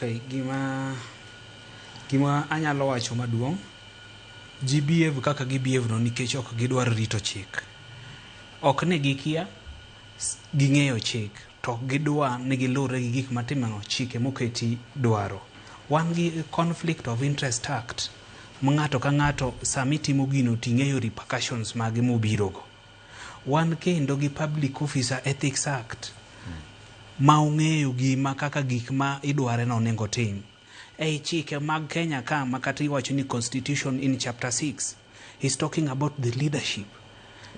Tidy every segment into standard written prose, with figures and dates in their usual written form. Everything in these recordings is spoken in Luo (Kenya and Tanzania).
Okay, gima anyalo wacho maduong', ji behave kaka gi behave no nikech ok gidwar rito chik. Ok ni gikia, ging'eyo chik, to ok gidwa ni gilure gi gik matimo ang'o, chike moketi dwaro. Wan gi Conflict of Interest Act, ma ng'ato ka ng'ato sama itimo gino ting'eyo repercussions mage mobirogo. Wan kendo gi Public Officer Ethics Act, ma ong'eyo gima kaka gik ma idware no onego tim. Ei chike mag Kenya ka ma kata iwacho ni Constitution in chapter 6 is talking about the leadership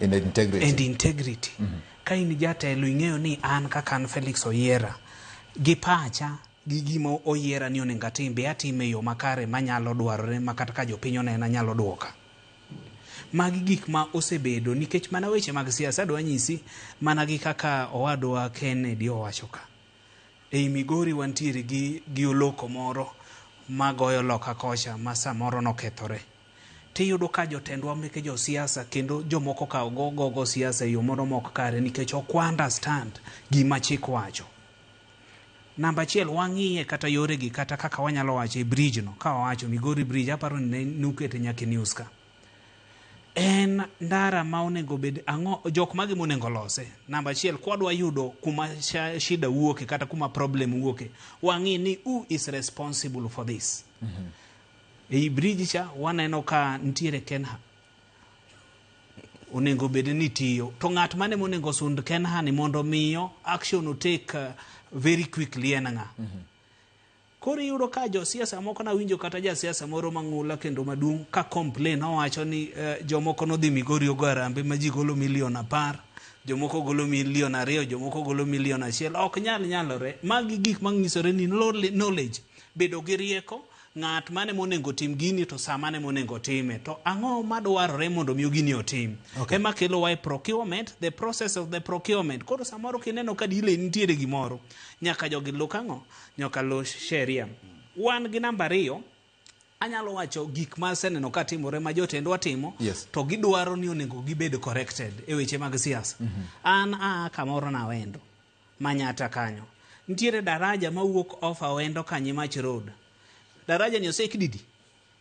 and integrity. And integrity. Ka in jatelo, ing'eyo ni an kaka an Felix oyiera gi pacha gi gima oyiera ni onego atim, be atime e yo makare manyalo dwarore ma kata ka jopiny onena nyalo duoka. Magi gik ma osebedo nikech mana weche mag siasa. Adwa nyisi mana gi kaka owadwa Kennedy owacho ka. Ei Migori wantiere gi oloko moro magoyo loka kocha ma samoro nokethore. Tiyudo ka jotendwa meke josiasa kendo jomoko ka gogo siasa e yo moro mok kare nikech ok wa understand gima chik wacho. Namba achiel, wang'iye kata yoregi, kata kaka wanyalo wacho e bridge no, ka wawacho Migori Bridge, aparo ni nukete nyaka e news ka. En ndara ma onego bed ang'o, jok mage monego lose? Namba achiel, kwadwa yudo kuma shida wuoke kata kuma problem wuoke, wang'i ni who is responsible for this. Ei bridge cha waneno ka nitiere Kenha onego bed ni tiyo, to ng'at mane monego sund Kenha ni mondo miyo action otake very quickly en ng'a? Koro iyudo ka josiasa moko, nawinjo kata jasiasa moro mang'ula kendo maduong' ka complain, owacho ni jomoko nodhi Migori ogo arambe ma ji golo milion 10, jomoko golo milion 2, jomoko golo milion 1. Ok nyal nyalore. Magi gik manyisore ni knowledge, bedo gi rieko, ng'at mane monego tim gini to saa mane monego time, to ang'o madwarore mondo mi gini otim. Ema kelo wa e procurement, the process of the procurement. Koro samoro kineno ka delay nitiere gimoro, nyaka jogi lu kang'o, nyaka lu sheria. Wan gi namba 2, anyalo wacho gik ma aseneno ka timore ma jotendwa timo to gidwaro ni onego gibed corrected e weche mag siasa. An aa kamoro Nawendo Manyata, kanyo nitiere daraja mawuok off Awendo Kanyimach Road. Daraja ni osek didi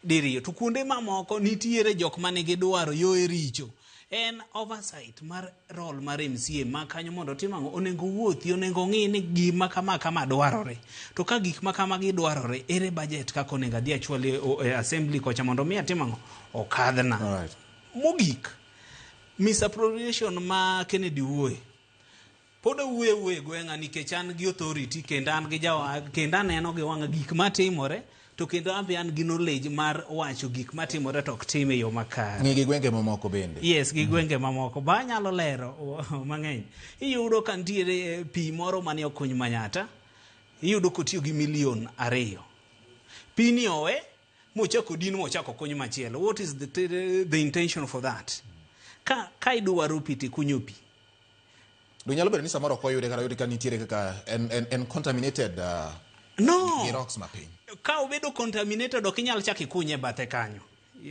diriyo, to kuonde mamoko nitiere jok manigi dwaro yoe richo. En oversight mar role mar MCA ma kanyo mondo otim ang'o? Onego wuothi, onego ng'i ni gima kama kama dwarore, to ka gik ma kamagi dwarore, ere budget kaka onego adhi achwal e assembly kocha mondo mi atim ang'o, okadhna. Mogik, misappropriation ma Kennedy wuoye, pod awuoyo awuoyo e gweng'a nikech an gi authority kendo an gi jawa kendo aneno gi wang'a gik matimore, to kendo an be an gi knowledge mar wacho gik matimore to ok tim e yo makare. Ng'i gi gwenge mamoko bende. Yes, gi gwenge mamoko ba anyalo lero mang'eny. Iyudo ka nitiere pi moro mane okuny Manyata, iyudo kotiyo gi milion 2, pi ni owe mochako din mochako kuny machielo. What is the intention for that? Ka idwaro pi tikunyo pi. Do nyalo bedo ni samoro ok oyude kata oyude ka nitiere kaka en contaminated No. gi rocks mapiny. Ka obedo contaminated, ok inyal chako ikunye bathe kanyo.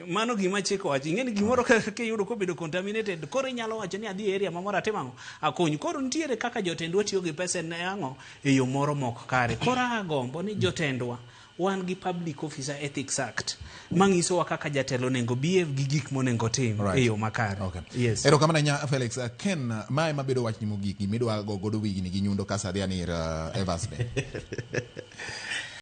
Mano gima chik owacho. Ing'e ni gimoro kiyudo kobedo contaminated, koro inyalo wacho ni adhi e area mamoro atim ang'o, akuny. Koro nitiere kaka jotendwa tiyo gi pesa ne ang'o e yo moro mok kare. Koro agombo ni jotendwa, wan gi Public Officer Ethics Act manyisowa kaka jatelo onego behave gi gik monego tim e yo makare. Yes. Erokamano ahinya, Felix. Ken, mae mabedo wachni mogik, gimidwa go godo wigni gi nyundo kasa dhi ani ir Evans be.